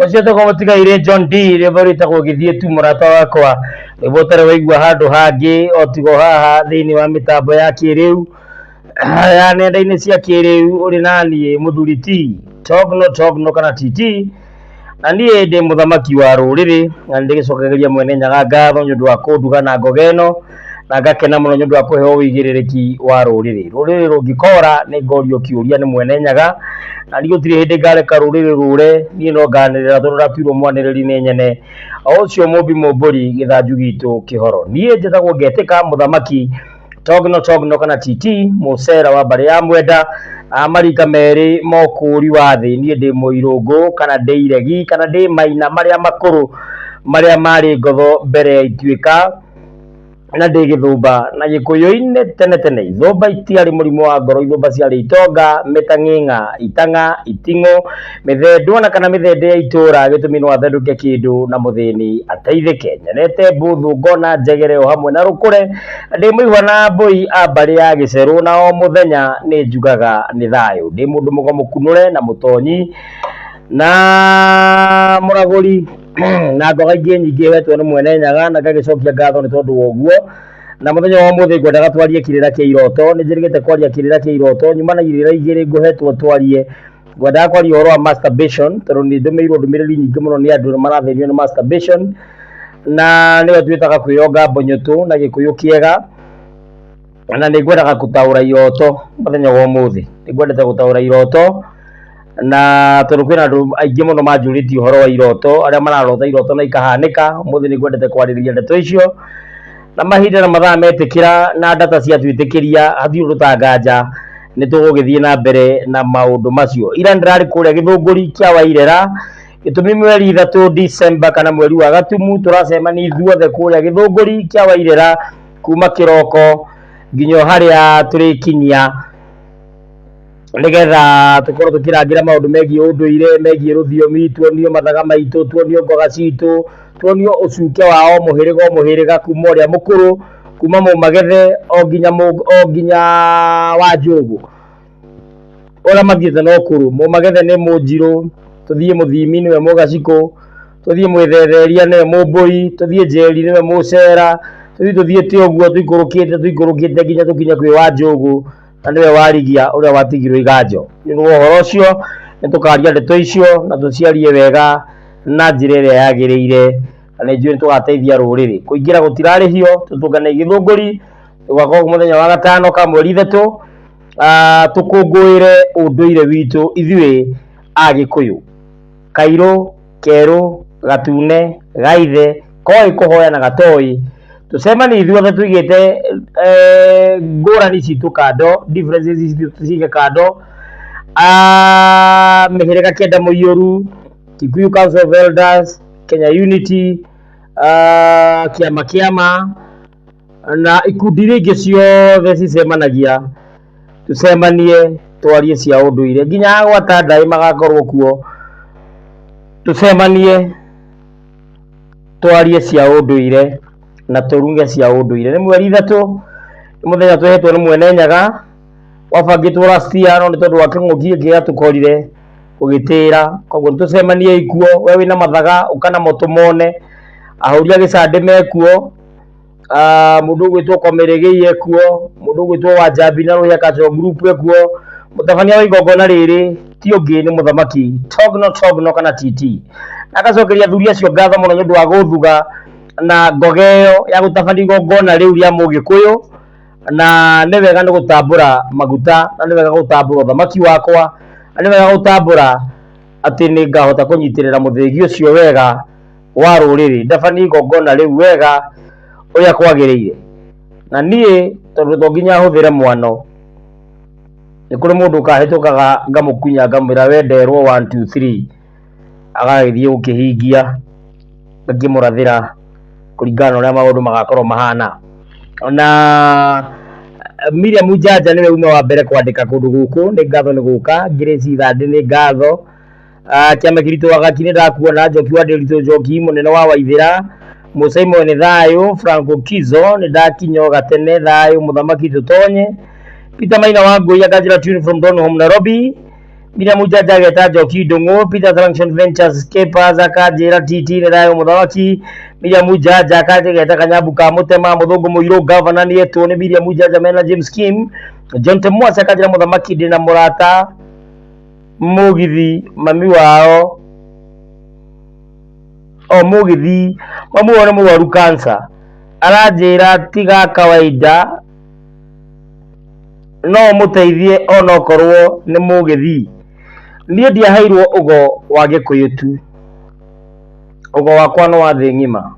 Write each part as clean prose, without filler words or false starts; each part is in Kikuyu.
Ũcio tũkorwo mũtigaire John D rwĩmbo rwĩtagwo gĩthiĩ tu mũrata wakwa, rwĩmbo ũtarĩ waigua handũ hangĩ o tiga o haha thĩinĩ wa mĩtambo ya kĩrĩu ya nenda-inĩ cia kĩrĩu ũrĩ naniĩ mũthuri T Togno Togno kana TT na niĩ ndĩ mũthamaki wa rũrĩrĩ na nĩ ndĩgĩcokagĩria mwene Nyaga ngatho nĩ ũndũ wa kũnduga na ngoga ĩno na ngakena mũno nĩ ũndũ wa kũheo ũigĩrĩrĩki wa rũrĩrĩ. Rũrĩrĩ rũngĩkora nĩ ngorio kĩũria nĩ mwene Nyaga na niĩ gũtirĩ hĩndĩ ngareka rũrĩrĩ rũre, niĩ no nganĩrĩra tondũ ndatuirwo mwanĩrĩri nĩ nyene o ũcio mũmbi mũmbũri gĩthanju gitũ kĩhoro. Niĩ njĩtagwo Ngetĩka mũthamaki Togno Togno kana TT mũcera wa mbarĩ ya Mwenda a maringa merĩ ma ũkũũri wa thĩ. Niĩ ndĩ mũirũngũ kana ndĩ iregi kana ndĩ maina marĩa makũrũ marĩa marĩ ngotho mbere ya ituĩka. Na ndĩ gĩthũmba na gĩkũyũ-inĩ tene tene ithũmba itiarĩ mũrimũ wa ngoro, ithũmba ciarĩ itonga, mĩtang'ing'a, itang'a, iting'ũ, mĩthendwo na kana mĩthende ya itũra, gĩtũmi no athendũke kĩndũ na mũthĩni ateithĩke. Nyonete mbũthũ ngona njegere o hamwe na rũkũre, na ndĩ mũihwa na mbũi a mbarĩ ya gĩcerũ na o mũthenya nĩ njugaga nĩ thayũ. Ndĩ mũndũ mũgo mũkunũre na mũtonyi na mũragũri na ngoga ingĩ nyingĩ hetwo nĩ mwene Nyaga na ngagĩcokia ngatho nĩ tondũ wa ũguo. Na mũthenya wa ũmũthĩ ngwendaga twarie kĩrĩra kĩa iroto, nĩ njĩrĩgĩte kwaria kĩrĩra kĩa iroto, nyuma na irĩra igĩrĩ ngũhetwo twarie. Ngwendaga kwaria ũhoro wa masturbation tondũ nĩ ndũmĩirwo ndũmĩrĩri nyingĩ mũno nĩ andũ marathĩnio nĩ masturbation, na nĩyo twĩtaga kwĩyonga mbonyũtũ na gĩkũyũ kĩega. Na nĩ ngwendaga gũtaũra iroto mũthenya wa ũmũthĩ, nĩ ngwendete gũtaũra iroto na tondũ kwĩna andũ aingĩ mũno manjũrĩtie ũhoro wa iroto, arĩa mararota iroto na ikahanĩka, ũmũthĩ nĩ ngwendete kwarĩrĩria ndeto icio, na mahinda na mathaa metĩkĩra na data ciatwĩtĩkĩria hatirĩ ũndũ tanganja nĩ tũgũgĩthiĩ na mbere na maũndũ macio. Ira ndĩrarĩ kũrĩa Gĩthũngũri kĩa Wairera, gĩtũmi mweri 3 December kana mweri wa Gatumu tũracemania ithuothe kũrĩa Gĩthũngũri kĩa Wairera kuma kĩroko nginya o harĩa tũrĩkinyia, nĩgetha tũkorwo tũkĩrangĩra maũndũ megiĩ ũndũire, megiĩ rũthiomi, tuonio mathaga maitũ, tuonio ngoga citũ, tuonio ũcuke wa o mũhĩrĩga o mũhĩrĩga kuma ũrĩa mũkũrũ, kuma mũmagethe o nginya wa njũgũ, ũrĩa mathiĩte na ũkũrũ. Mũmagethe nĩ mũnjirũ, tũthiĩ mũthimi nĩwe mũgacikũ, tũthiĩ mwĩthetheria nĩwe mũmbũi, tũthiĩ njeri nĩwe mũcera, tũthiĩ tũthiĩte ũguo tũikũrũkĩte tũikũrũkĩte nginya tũkinye kwĩ wa njũgũ, na nĩwe warigia ũrĩa watigirwo iganjo. Nĩ ũndũ wa ũhoro ũcio nĩ tũkaria ndeto icio na tũciarie wega na njĩra ĩrĩa yagĩrĩire, na nĩ njũĩ nĩ tũgateithia rũrĩrĩ. Kũingĩra gũtirarĩhio, tũtũngane Gĩthũngũri, tũgakorwo mũthenya wa gatano ka mweri 3, tũkũngũĩre ũndũire witũ ithuĩ Agĩkũyũ. Kairũ, kerũ, gatune, gaithe, koĩ kũhoya na gatoĩ, tũcemanie ithuothe tũigĩte ngũrani citũ kando, differences citũ tũcige kando, mĩhĩrĩga 9 mũiyũru, Kikuyu Council of Elders, Kenya Unity, kĩama kĩama na ikundi iria ingĩ ciothe cicemanagia, tũcemanie twarie cia ũndũire nginya gwata ndaĩ magakorwo kuo, tũcemanie twarie cia ũndũire na tũruge cia ũndũire. Nĩ mweri 3, nĩ mũthenya tũhetwo nĩ mwene Nyaga, wabangĩtwo last year no nĩ tondũ wa kĩng'ũki gĩkĩ gĩatũkorire gũgĩtĩra, koguo tũcemaniei kuo, we wĩna mathaga ũka namo tũmone, ahũri a gĩcandĩ mekuo, mũndũ ũgwĩtwo Komerĩgĩi ekuo, mũndũ ũgwĩtwo Wanjambi na Rũhĩa Cultural Group ekuo, mũtabania wa igongona rĩrĩ ti ũngĩ nĩ mũthamaki Togno Togno kana TT. Na agacokeria athuri acio ngatho mũno nĩ ũndũ wa gũthuga na ngoga ĩyo ya gũtabania igongona rĩu rĩa mũgĩkũyũ, na nĩ wega nĩ gũtambũra maguta, na nĩ wega gũtambũra ũthamaki wakwa, na nĩ wega gũtambũra atĩ nĩ ngahota kũnyitĩrĩra mũthĩgi ũcio wega wa rũrĩrĩ, ndabanie igongona rĩu wega ũrĩa kwagĩrĩire. Na niĩ tondũ to nginya hũthĩre mwano, nĩ kũrĩ mũndũ ũkahĩtũkaga ngamũkunya ngamwĩra we nderwo 1 2 3, agagĩthiĩ gũkĩhingia, ngakĩmũrathĩra kũringana na ũrĩa maũndũ magakorwo mahana. Na Miriam Njanja nĩwe uma wa mbere kwandĩka kũndũ gũkũ, nĩ ngatho nĩ gũka, Grace Ithandĩ nĩ ngatho, kĩama kĩritũ wagaki nĩ ndakuona, Njoki wa Ndĩritũ Njoki mũnene wa Waithĩra, Mũcaimo nĩ thayũ, Franco Kizo nĩ ndakinya o gatene thayũ, mũthamaki tũtonye, Peter Maina wa Ngũi akanjĩra tune from Donholm Nairobi, Miriam Njanja ageta Njoki Ndũng'ũ, Peter Junction Ventures Capers akanjĩra TT nĩ thayũ mũthamaki, Miriam Njanja akanjĩra Kanyambu ka Mũtema, Mũthũngũ Mũirũ gavana nĩetwo nĩ Miriam Njanja mena James Kim, John Temwasi akanjĩra mũthamaki ndĩna mũrata mũgithi mami wao o mũgithi mami wao nĩ mũrwaru cancer, aranjĩra tiga kawaida no ũmũteithie onokorwo nĩ mũgĩthi. Niĩ ndiaheirwo ũgo wa gĩkũyũ tu, ũgo wakwa nĩ wa thĩ ng'ima,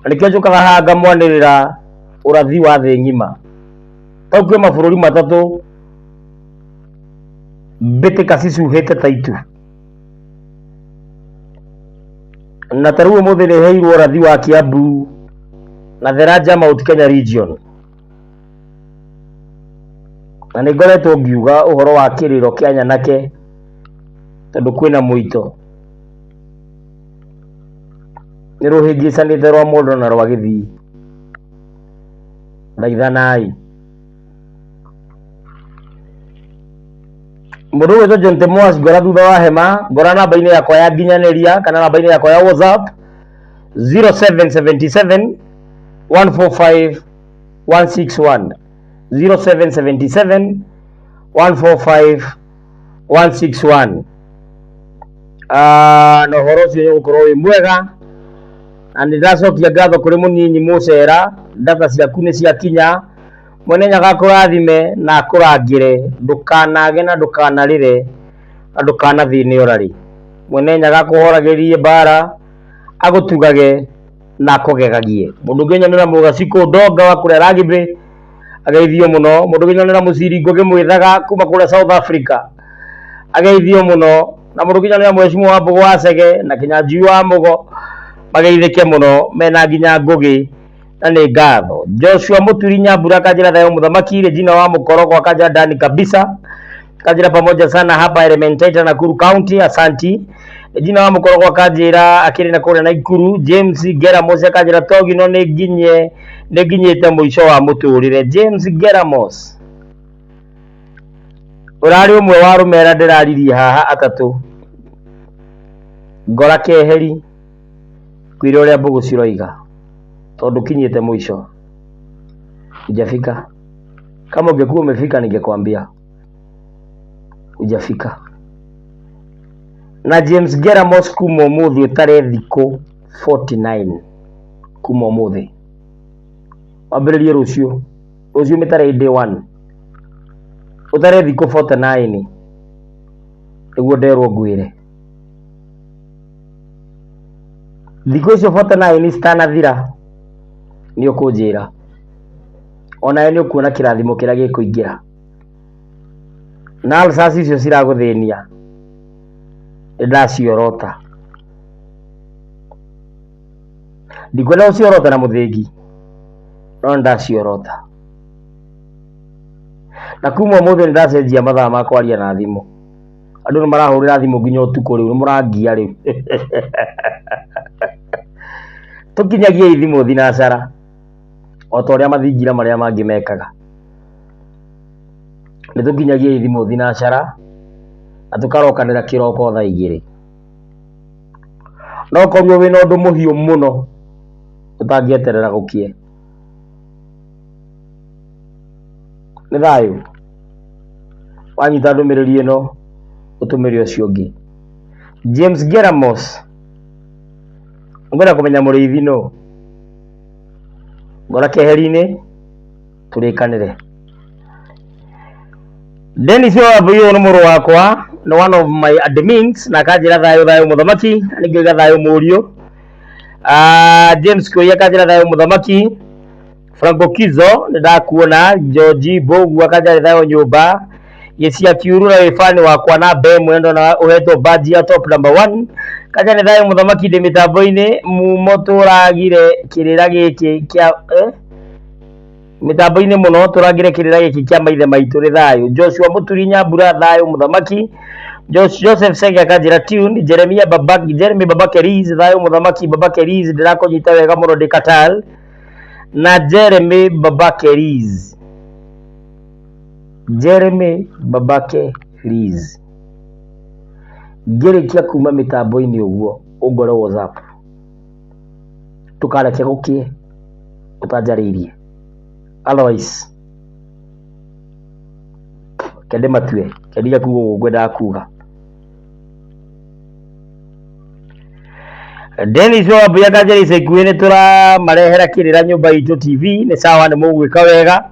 na nĩkĩo njũkaga haha ngamwanĩrĩra ũrathi wa thĩ ng'ima. Tau kwĩ mabũrũri 3 mbĩtĩka cicuhĩte ta itu, na ta rĩu ũmũthĩ nĩ heirwo ũrathi wa Kiambu Na the larger Mount Kenya region. Na nĩ ngoretwo ngiuga ũhoro wa kĩrĩro kĩa nyanake tondũ kwĩna mũito. Nĩ rũhĩngĩcanĩte rwa mũndũ na rwa gĩthii. Thaithanai. Mũndũ ũgwĩtwo John Temoas ngora thutha wa hema, ngora namba-inĩ yakwa ya nginyanĩria kana namba-inĩ yakwa ya WhatsApp 0777 145 161 0777 145 161. Ah, na ũhoro ũcio nĩ ũgũkorwo wĩ mwega na nĩ ndacokia ngatho kũrĩ mũnyinyi mũcera data ciaku nĩ ciakinya. Mwene Nyaga akũrathime na akũrangĩre ndũkanage na ndũkanarĩre na ndũkanathĩne orarĩ. Mwene Nyaga akũhoragĩrie mbara agũtugage na akũgegagie. Mũndũ ũngĩ nyonera Mũgacikũ Ndonga wa kũrĩa Rugby ageithio mũno. Mũndũ ũngĩ nyonera Mũciri Ngũgĩ Mwĩthaga kuma kũrĩa South Africa ageithio mũno. Na mũndũ ũngĩ nyonera Mheshimiwa wa Mbũgũ wa Chege na Kĩnyanjui wa Mũgo mageithĩke mũno mena nginya Ngũgĩ na nĩ ngatho. Joshua Mũturi Nyambura akanjĩra thayũ mũthamaki. Regina wa Mũkorogo akanjĩra ndani kabisa, akanjĩra pamoja sana hapa Elementaita Nakuru County, asanti. Regina wa Mũkorogo akanjĩra akĩrĩ na kũrĩa Naikuru. James Geramos akanjĩra togino nĩ nginye nĩ nginyĩte mũico wa mũtũrĩre. James Geramos ũrarĩ ũmwe wa arũme arĩa ndĩraririe haha atatũ, ngora keheri kwĩra ũrĩa mbũgũ ciroiga tondũ kinyĩte mũico hujafika. Kama ungekuwa umefika ningekwambia hujafika. Na James Geramos kuma ũmũthĩ ũtare thikũ 49 kuma ũmũthĩ wambĩrĩrie rũciũ, rũciũ mĩtare day one ũtare thikũ 49 nĩguo nderwo ngwĩre. Thikũ icio 49 citanathira nĩ ũkũnjĩra, onawe nĩ ũkuona kĩrathimo kĩrĩa gĩkũingĩra. Na ulcers icio ciragũthĩnia nĩ ndaciorota. Ndikwenda gũciorota na mũthĩgi no nĩ ndaciorota. Na kuma ũmũthĩ nĩ ndacenjia mathaa ma kwaria na thimũ. Andũ nĩ marahũrĩra thimũ nginya ũtukũ rĩu, nĩ mũrangia rĩu. Tũkinyagiei thimũ thinacara o ta ũrĩa mathingira marĩa mangĩ mekaga. Nĩ tũkinyagiei thimũ thinacara na tũkarokanĩra kĩroko thaa igĩrĩ. No ũkorwo wĩna ũndũ mũhiũ mũno ũtangĩeterera gũkĩe. Nĩ thayũ. Wanyita ndũmĩrĩri ĩno ũtũmĩre ũcio ũngĩ. James Geramos ngwenda kũmenya mũrĩithi nũ. Ngora keheri-inĩ tũrĩkanĩre. Dennis Wambui ũyũ nĩ mũrũ wakwa, nĩ one of my admins na akanjĩra thayũ thayũ mũthamaki, na ningĩ thayũ mũriũ. Ah, James Kũria akanjĩra thayũ mũthamaki. Franco Kizo nĩ ndakuona. George Mbogu akanjĩra thayũ nyũmba. Gĩcia Kiuru na wĩ fan wakwa namba ĩmwe ndona ũhetwo badge ya top number one. Kanja nĩ thayũ mũthamaki ndĩ mĩtambo-inĩ mumo tũragire kĩrĩra gĩkĩ kĩa eh? Mĩtambo-inĩ mũno tũrangĩre kĩrĩra gĩkĩ kĩa maithe maitũ nĩ thayũ. Joshua Mũturi Nyambura thayũ mũthamaki. Joseph Senge akanjĩra tune. Jeremia Baba, Jeremy Baba Keriz thayũ mũthamaki. Baba Keriz ndĩrakũnyita wega mũno ndĩ Qatar. Na Jeremy Baba Keriz, Jeremy Baba Keriz, ngĩrĩkia kuma mĩtambo-inĩ ũguo ũngore WhatsApp, ndũkareke gũkĩe ũtanjarĩirie, otherwise reke ndĩmatue, reke ndige kuga ũguo ngwendaga kuga. Dennis Wambui akanjĩra ica ikuhĩ nĩ tũramarehera kĩrĩra nyũmba itũ TV, nĩ sawa nĩ mũgwĩka wega.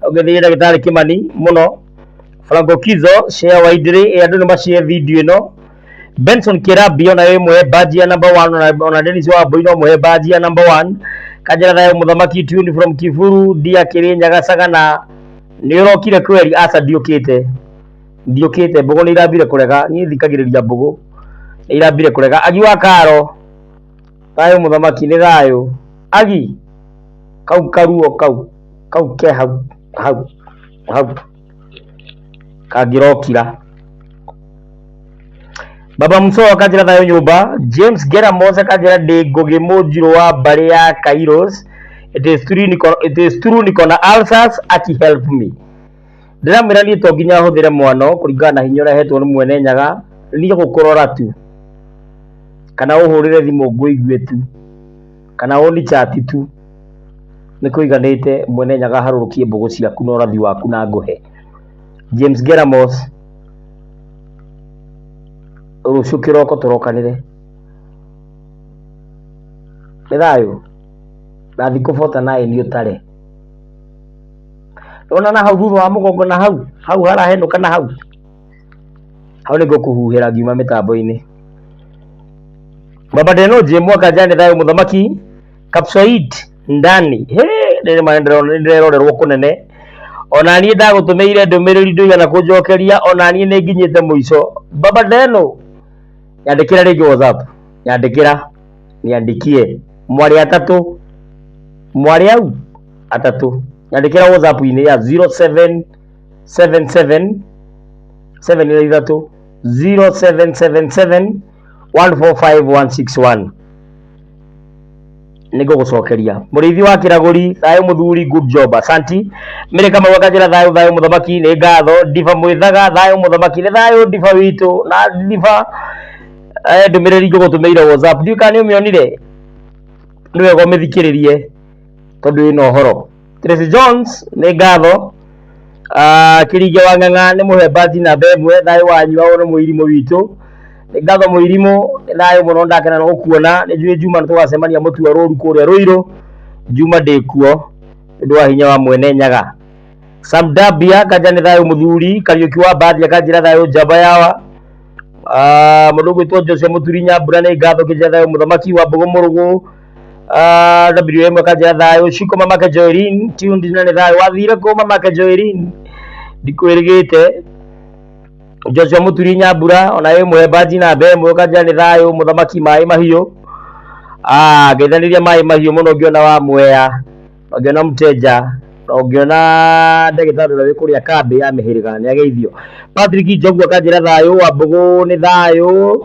Ũngĩthiĩ ndagĩtarĩ Kĩmani mũno. Franco Kizo share widely, ĩ andũ nĩ ma share video ĩno. Benson Kĩrambi ona wĩ mũhe badge ya number one, ona Dennis Wambui no mũhe badge ya number one. Kanjĩra thayũ mũthamaki tune from Kiburu ndia Kĩrĩnyaga Sagana. Nĩ ũrokire kweri? Aca ndiũkĩte. Ndiũkĩte, mbũgũ nĩ irambire kũrega, niĩ thikagĩrĩria mbũgũ nĩ irambire kũrega. Agi wa karo, thayũ mũthamaki, nĩ thayũ. Agi, Kau karuo kau kau ke hau hau hau kangĩrokira. Baba Musoa akanjĩra thayũ nyũmba. James Geramos akanjĩra ndĩ Ngũgĩ Mũnjirũ wa mbarĩ ya Kairos. It is true niko, it is true niko na ulcers aki help me. Ndĩramwĩra niĩ to nginya hũthĩre mwano kũringana na hinya ũrĩa hetwo nĩ mwene Nyaga, niĩ gũkũrora tu kana ũhũrĩre thimũ ngũigue tu kana ũni chat tu nĩ kũiganĩte mwene Nyaga harũrũkie mbũgũ ciaku na ũrathi waku na ngũhe. James Geramos rũciũ kĩroko tũrokanĩre. Nĩ thayũ na thikũ bota naĩ nĩ ũtare. Nĩwona na hau thutha wa mũgongo na hau hau harahenũka na hau hau nĩ ngũkũhuhĩra ngiuma mĩtambo-inĩ. Baba Deno J mwaka njane thayũ mũthamaki Kapsoid ndani he rĩrĩ ma nĩndĩrerorerwo kũnene ona niĩ ndagũtũmĩire ndũmĩrĩri ndũigana kũnjokeria ona niĩ nĩ nginyĩte mũico. Baba Deno nyandĩkĩra rĩngĩ WhatsApp, nyandĩkĩra niandikie mwarĩ atatũ mwarĩ au atatũ nyandĩkĩra WhatsApp-inĩ ya 0777 7 ithatũ 0777 145161 nĩngũgũcokeria. Mũrĩithi wa kĩragũri thayũ mũthuri, good job, asanti. Mĩrĩ Kamau akanjĩra thayũ thayũ mũthamaki, nĩ ngatho. Ndiba Mwĩthaga thayũ mũthamaki, nĩ thayũ Ndiba witũ. Na Ndiba ndũmĩrĩri ngũgũtũmĩire WhatsApp ndiũĩ kana nĩ ũmĩonire, nĩ wega ũmĩthikĩrĩrie tondũ ĩna ũhoro. Tracy Jones nĩ ngatho. Kĩringe wa Ng'ang'a nĩ mũhe mbati namba ĩmwe, thayũ wanyu aũ nĩ mũirimũ witũ. Nĩ ngatho mũirimũ, nĩ thayũ mũno ndakena nĩ gũkuona. Nĩ njũĩ Juma nĩ tũgacemania mũtua rũru kũrĩa Rũirũ. Juma ndĩkuo nĩ ũndũ wa hinya wa mwene Nyaga. Sam Dabia kanja nĩ thayũ mũthuri. Kariũki wa Mbathi akanjĩra thayũ njamba yawa. Mũndũ ũgwĩtwo Joshua Mũturi Nyambura nĩ ngatho kĩnjĩra thayũ mũthamaki wa Mbũgũ Mũrũgũ. WM akanjĩra thayũ. Shiko mamake Joelin tuned na nĩ thayũ. Wathire kũ mamake Joelin? Ndikwĩrĩgĩte. Joshua Mũturi Nyambura ona ĩ mũhe mbanji namba ĩmwe ũkanjĩra nĩ thayũ mũthamaki maĩ mahiũ. Ngeithanĩria maĩ mahiũ mũno ngĩona wa Mwea, ngĩona Mteja, na ũngĩona ndagĩtarĩ ũrĩa wĩ kũrĩa kambĩ ya mĩhĩrĩga nĩ ageithio. Patrick Njogu akanjĩra thayũ, Wambũgũ nĩ thayũ,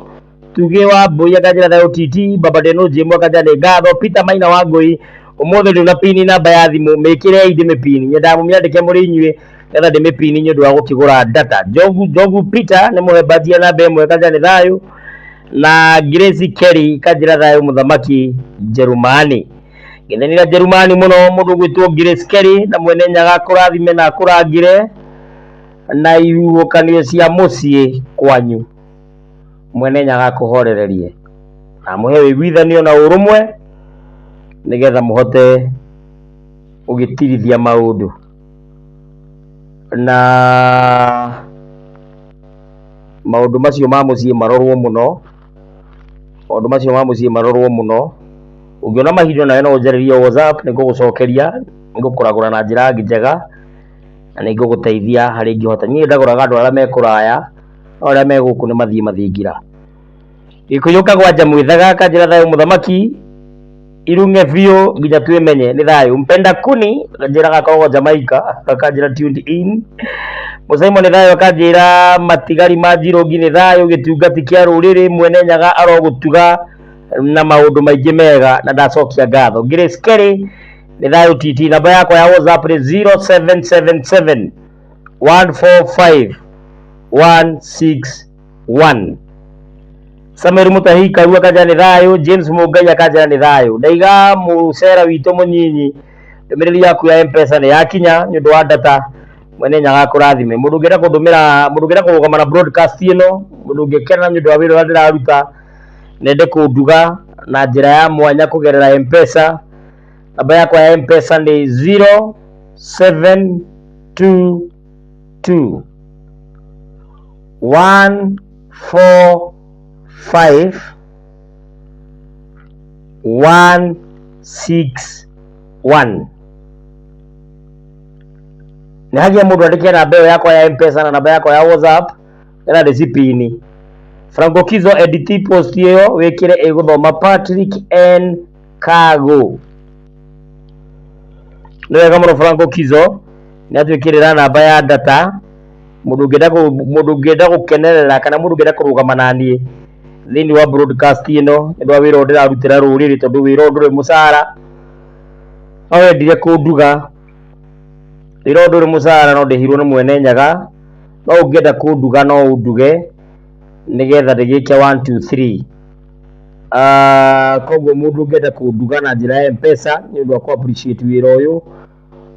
Tugĩ wa Mbũi akanjĩra thayũ Titi, Baba Deno Jimbo akanjĩra nĩ ngatho, Peter Maina wa Ngũi, ũmũthĩ ndũna pini namba ya thimũ, mĩkĩrei ndĩmĩpini, nyendaga mũmĩandĩke mũrĩ inyuĩ nĩgetha ndĩmĩpini nĩ ũndũ wa gũkĩgũra data. Njogu Njogu Peter nĩ mũhe mbanji ya namba ĩmwe akanjĩra nĩ thayũ, na Grace Kelly kanjĩra thayũ mũthamaki Njerumani. Ngethanĩra Njerumani mũno mũndũ ũgwĩtwo Grace Kelly na mwene Nyaga akũrathime na akũrangĩre na ihuhũkanio cia mũciĩ kwanyu. Mwene Nyaga akũhorererie na amũhe ũiguithanio na ũrũmwe nĩgetha mũhote gũgĩtirithia maũndũ na maũndũ macio ma mũciĩ marorwo mũno, maũndũ macio ma mũciĩ marorwo mũno. Ũngĩona mahinda nawe no ũnjarĩrie WhatsApp nĩ ngũgũcokeria, nĩ ngũkũragũra na njĩra njega na nĩ ngũgũteithia harĩa ingĩhota. Niĩ ndagũraga andũ arĩa me kũraya, no arĩa me gũkũ nĩ mathiĩ mathingira. Gĩkũyũ kagwanja mwĩthaga kanjĩra thayũ mũthamaki, irung'e biũ nginya twĩmenye nĩ thayũ. Mpenda kuni kanjĩra gakoragwo Jamaica akanjĩra tuned in. Mũcaimo nĩ thayũ akanjĩra matigari ma Njirũngi nĩ thayũ, gĩtungati kĩa rũrĩrĩ mwene Nyaga arogũtuga na maũndũ maingĩ mega na ndacokia ngatho. Grace Kelly nĩ thayũ TT, namba yakwa ya WhatsApp nĩ 0777 145 161. Samuel Mutahi Karua akanjĩra nĩ thayũ, James Mũngai akanjĩra nĩ thayũ. Ndaiga mũcera witũ mũnyinyi, ndũmĩrĩri yaku ya M-Pesa nĩ yakinya nĩ ũndũ wa data, mwene Nyaga akũrathime. Mũndũ ũngĩenda kũndũmĩra, mũndũ ũngĩenda kũrũgama na broadcast ĩno, mũndũ ũngĩkena nĩ ũndũ wa wĩra ũrĩa ndĩraruta, nende kũnduga na njĩra ya mwanya kũgerera M-Pesa, namba yakwa ya M-Pesa nĩ 0722 145 161. Nĩ hagia mũndũ andĩke namba ĩyo yakwa ya M-Pesa na namba yakwa ya WhatsApp nĩgetha ndĩcipini. Franco Kizo edit post ĩyo wĩkĩre ĩgũthoma Patrick N Kago. Nĩ wega mũno Franco Kizo nĩ atwĩkĩrĩra namba ya data mũndũ ũngĩenda mũndũ ũngĩenda gũkenerera kana mũndũ ũngĩenda kũrũgama na niĩ thĩinĩ wa broadcast ĩno nĩ ũndũ wa wĩra ũyũ ndĩrarutĩra rũrĩrĩ tondũ wĩra ũyũ ndũrĩ mũcara. No wendire kũnduga, wĩra ũyũ ndũrĩ mũcara no ndĩhirwo nĩ mwene Nyaga, no ũngĩenda kũnduga no ũnduge nĩgetha ndĩgĩke one two three. Koguo mũndũ ũngĩenda kũnduga na njĩra ya M-Pesa nĩ ũndũ wa kũ appreciate wĩra ũyũ,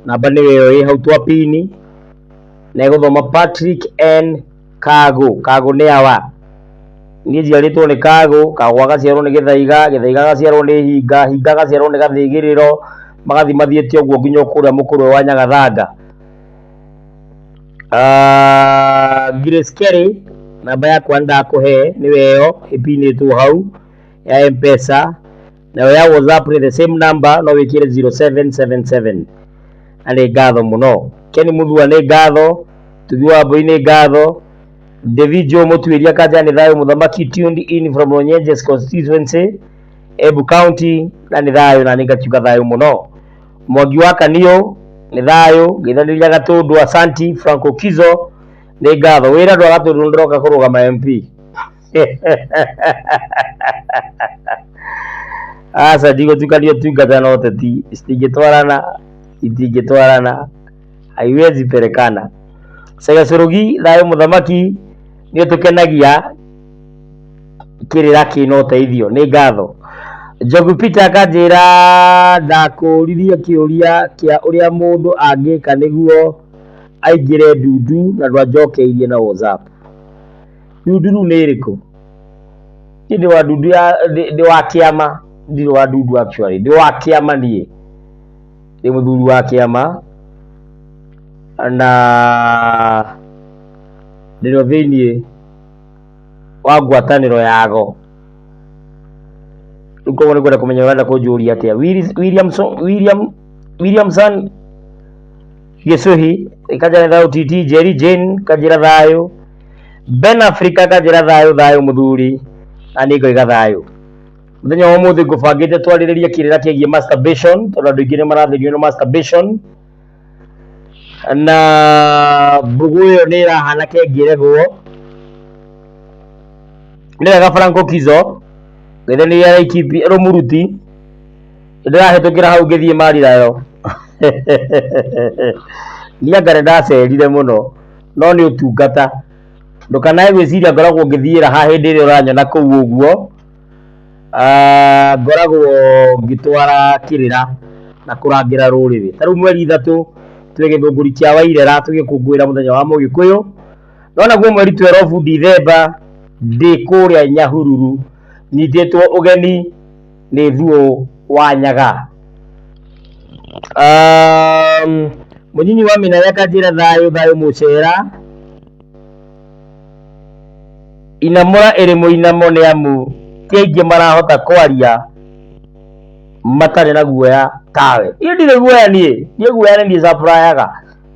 namba nĩyo ĩyo ĩ hau twa pin, na ĩgũthoma Patrick N Kago. Kago nĩ awa? Niĩ njiarĩtwo nĩ Kago, Kago agaciarwo nĩ Gĩthaiga, Gĩthaiga agaciarwo nĩ Hinga, Hinga agaciarwo nĩ Gathĩgĩrĩro, magathiĩ mathiĩte ũguo nginya o kũrĩa mũkũrwe wa Nyagathanga. Grace Kelly, namba yakwa nĩndakũhe nĩyo ĩyo ĩpinĩtwo hau ya M-Pesa, nayo ya WhatsApp nĩ the same number no wĩkĩre 0777. Na nĩ ngatho mũno. Ken Muthua nĩ ngatho, Tugi wa Mbũi nĩ ngatho, David Joe Mũtuĩria Kanja nĩ thayũ mũthamaki tuned in from Runyenjes constituency, Embu County, na nĩ thayũ na nĩ ngakiuga thayũ mũno. Mwangi wa Kaniũ nĩ thayũ, ngeithanĩria Gatũndũ Asanti, Franco Kizo nĩ ngatho. Wĩra andũ a Gatũndũ nĩ ndĩroka kũrũgama MP. Aca ndigũtukania ũtungata na ũteti, citingĩtwarana, itingĩtwarana, haiwezi pelekana. Cege Cũrũgi thayũ mũthamaki nĩ ũtũkenagia kĩrĩra kĩna ũteithio nĩ ngatho. Njogu Peter akanjĩra ndakũririe kĩũria kĩa ũrĩa mũndũ angĩka nĩguo aingĩre ndundu na ndwanjokeirie na WhatsApp. Ndundu rĩu nĩ ĩrĩkũ? Niĩ ndĩ wa ndundu ya ndĩ wa kĩama, ndirĩ wa ndundu actually, ndĩ wa kĩama niĩ. Ndĩ mũthuri wa kĩama na ndĩrĩ o thĩiniĩ wa ngwatanĩro yago. Rĩu koguo nĩ ngwenda kũmenya ũrenda kũnjũria atĩa. William Williamson Gĩcũhi kanjĩra thayũ TT Jerry Jane kanjĩra thayũ Ben Africa kanjĩra thayũ thayũ mũthuri na niĩ ngoiga thayũ. Mũthenya wa ũmũthĩ ngũbangĩte twarĩrĩrie kĩrĩra kĩgiĩ masturbation tondũ andũ aingĩ nĩ marathĩnio nĩ masturbation na mbũgũ ĩyo nĩ ĩrahana ke ĩngĩregwo. Nĩ wega Franco Kizo ngeithania Laikipia Rũmuruti ndĩrahĩtũkĩra hau ngĩthiĩ Marirayo niĩ anga nĩ ndacerire mũno no nĩ ũtungata ndũkanae gwĩciria ngoragwo ngĩthiĩra ha hĩndĩ ĩrĩa ũranyona kũu ũguo. Ngoragwo ngĩtwara kĩrĩra na kũrangĩra rũrĩrĩ. Ta rĩu mweri 3 twĩ gĩthũngũri kĩa Wairera tũgĩkũngũĩra mũthenya wa mũgĩkũyũ, no naguo mweri 12 Dithemba ndĩ kũrĩa Nyahururu nyitĩtwo ũgeni nĩ Thuo wa Nyaga. Mũnyinyi wa Mĩnaya akanjĩra thayũ thayũ mũcera. Inamũra ĩrĩ mũinamo nĩ amu ti aingĩ marahota kwaria matarĩ na guoya tawe. Niĩ ndirĩ guoya niĩ, niĩ guoya nĩ niĩ supplyaga,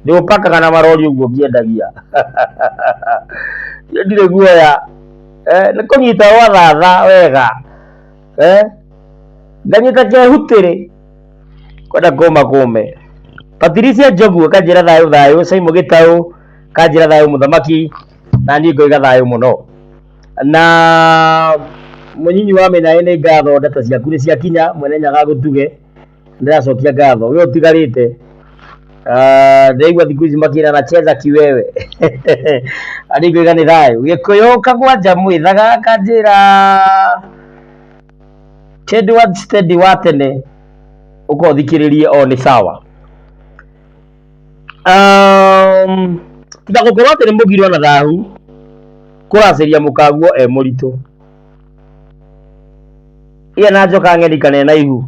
ndĩũpakaga na marori ũguo ngĩendagia. Niĩ ndirĩ guoya, nĩ kũnyita rwa thatha wega, nganyita kehutĩrĩ kwenda kũma kũme. Patricia Njogu akanjĩra thayũ thayũ, Simon Gĩtaũ akanjĩra thayũ mũthamaki, na niĩ ngoiga thayũ mũno. Na mũnyinyi wa mĩnaĩ nĩ ngatho ndeto ciaku nĩ ciakinya, mwene Nyaga agũtuge, ndĩracokia ngatho. We ũtigarĩte, ndĩraigua thikũ ici makĩrana cheza kiwewe na niĩ ngoiga nĩ thayũ. Gĩkũyũ kagwanja mwĩthaga akanjĩra Edward Steady wa tene ũka ũthikĩrĩrie o nĩ sawa. Tiga gũkorwo atĩ nĩ mũgiro na thahu kũracĩria mũkaguo e mũritũ. Ĩya na njoka ng'eni kana ĩna ihu.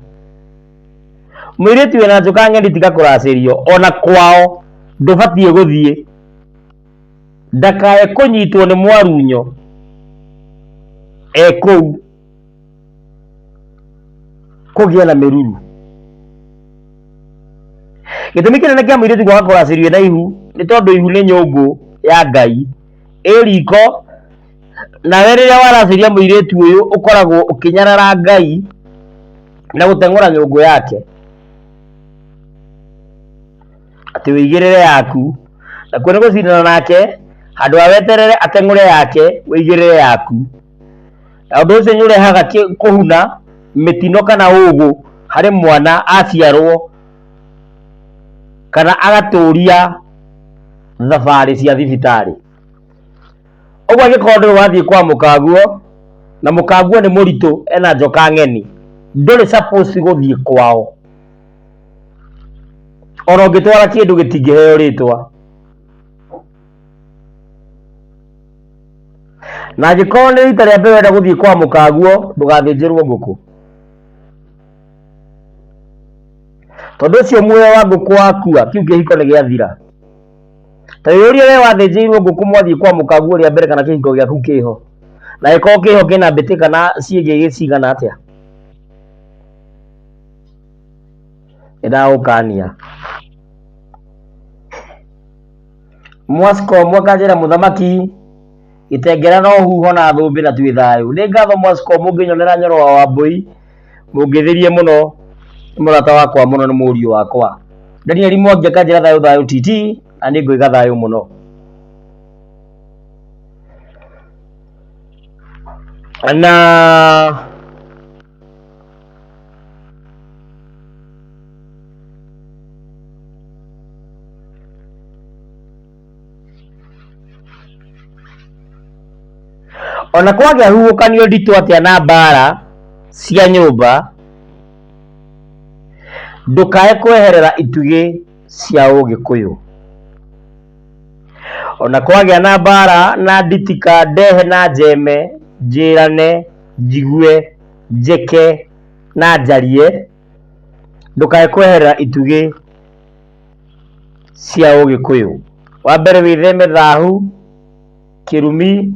Mũirĩtu wĩna njoka ng'eni tiga kũracĩrio ona kwao ndũbatiĩ gũthiĩ. Ndakae kũnyitwo nĩ mwarunyo e kũu kũgĩa na mĩruru. Gĩtũmi kĩnene kĩa mũirĩtu kwaga kũracĩrio ena ihu nĩ tondũ ihu nĩ nyũngũ ya Ngai ĩ riko, nawe rĩrĩa waracĩria mũirĩtu ũyũ ũkoragwo ũkĩnyarara Ngai na gũteng'ũra nyũngũ yake. Atĩ wĩigĩrĩre yaku. Nakuo nĩ gũcindana nake, handũ ha weterere ateng'ũre yake, wĩigĩrĩre yaku. Na ũndũ ũcio nĩ ũrehaga kũhuna mĩtino kana ũgũ harĩ mwana aciarwo, kana agatũria thabarĩ cia thibitarĩ. Ũguo angĩkorwo ndũrĩ wathiĩ kwa mũkaguo, na mũkaguo nĩ mũritũ ena njoka ng'eni, ndũrĩ supposed gũthiĩ kwao. Ona ũngĩtwara kĩndũ gĩtingĩheo rĩtwa. Na angĩkorwo nĩ rita rĩa mbere ũrenda gũthiĩ kwa mũkaguo, ndũgathĩnjĩrwo ngũkũ. Tondũ ũcio muoyo wa ngũkũ wakua, kĩu kĩhiko nĩ gĩathira. Ta wĩyũrie we wathĩnjĩirwo ngũkũ mwathiĩ kwa mũkaguo rĩa mbere kana kĩhiko gĩaku kĩho. Na gĩkorwo kĩho kĩna mbĩtĩka na ciĩgĩgĩ cigana atĩa. Nĩndagũkania. Mwasko mwakanjĩra mũthamaki gĩtengera no huho na thũmbĩ na twĩ thayũ. Nĩ ngatho Mwasko mũngĩnyonera Nyoro wa Wambũi mũngĩthĩrie mũno, nĩ mũrata wakwa mũno nĩ mũriũ wakwa. Daniel Mwangi akanjĩra thayũ thayũ titi na niĩ ngoiga thayũ mũno. Na Ona kwagĩa huhũkanio nditũ atĩa na mbara cia nyũmba, ndũkae kweherera itugĩ cia ũgĩkũyũ. Ona kwagĩa na mbara na nditika ndehe na njeme, njĩrane, njigue, njĩke na njarie, ndũkae kweherera itugĩ cia ũgĩkũyũ. Wa mbere wĩtheme thahu, kĩrumi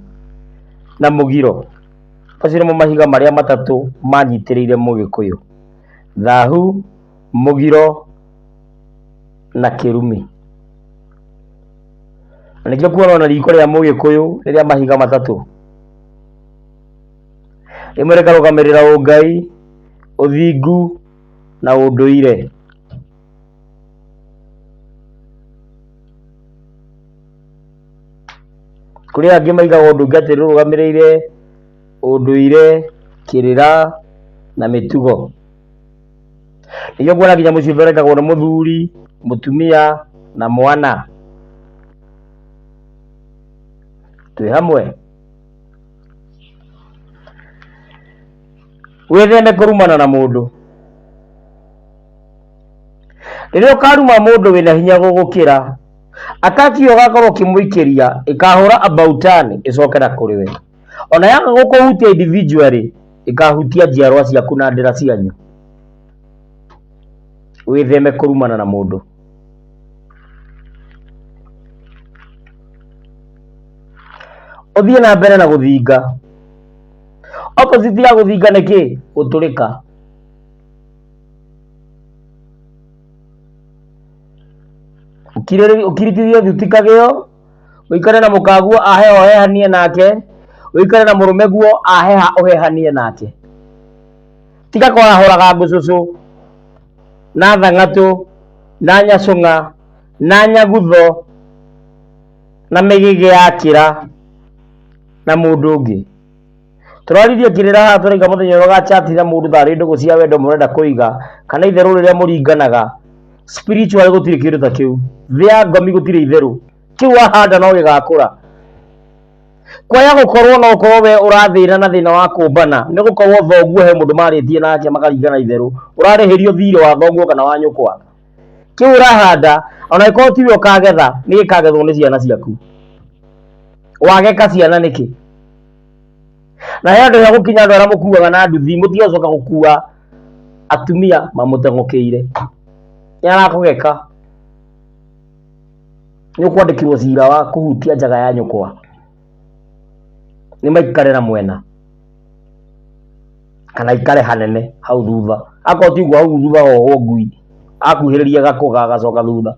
na mũgiro. Macio nĩmo mahiga marĩa matatũ manyitĩrĩire mũgĩkũyũ. Thahu, mũgiro na kĩrumi. Na nĩkĩo kuona ona riko rĩa mũgĩkũyũ nĩ rĩa mahiga matatũ. Rĩmwe rĩkarũgamĩrĩra ũngai, ũthingu na ũndũire. Kũrĩ angĩ maigaga ũndũ ũngĩ atĩ rũrũgamĩrĩire ũndũire, kĩrĩra na mĩtugo. Nĩkĩo ũkuona nginya mũciĩ ũthondekagwo nĩ mũthuri, mũtumia na mwana. Twĩ hamwe? Wĩtheme kũrumana na mũndũ. Rĩrĩa ũkaruma mũndũ wĩna hinya gũgũkĩra, ataki ĩyo ũgakorwo ũkĩmũikĩria ĩkahũra about turn ĩcoke na kũrĩ we. Ona yaga gũkũhutia individually, ĩkahutia njiarwa ciaku na ndĩra cianyu. Wĩtheme kũrumana na mũndũ. Ũthiĩ na mbere na gũthinga. Opposite ya gũthinga nĩ kĩ? Gũtũrĩka. Ũkiritithie thuti kagĩo, ũikare na mũkaguo aheha ũhehanie nake, ũikare na mũrũme guo aheha ũhehanie nake. Tiga kwarahũraga ngũcũcũ na thang'atũ na nyacũng'a na nyagutho na mĩgĩgĩ ya kĩra na mũndũ ũngĩ. Tũraririe kĩrĩra haha tũraiga mũthenya ũrĩa ũgachat na mũndũ tarĩ ndũgũ cia wendo mũrenda kũiga kana itherũ rĩrĩa mũringanaga. Spiritual gũtirĩ kĩndũ ta kĩu. Thĩ ya ngomi gũtirĩ itherũ. Kĩu wahanda no gĩgakũra. Kwaya gũkorwo no ũkorwo we ũrathĩna na thĩna wa kũmbana nĩ gũkorwo thoguo he mũndũ marĩtie nake makaringana itherũ. Ũrarĩhĩrio thirĩ wa thoguo kana wa nyũkwa. Kĩu ũrahanda ona angĩkorwo tiwe ũkagetha nĩ gĩkagethwo nĩ ciana ciaku. Wageka ciana nĩkĩ? Na he andũ gũkinya andũ arĩa mũkuaga na nduthi mũtige gũcoka gũkua atumia mamũteng'ũkĩire. Nĩ arakũgeka. Nĩ ũkwandĩkĩrwo cira wa kũhutia njaga ya nyũkwa. Nĩ maikare na mwena kana aikare hanene hau thutha. Akorwo ti ũguo hau thutha hohwo ngui akuhĩrĩria gakũga agacoka thutha.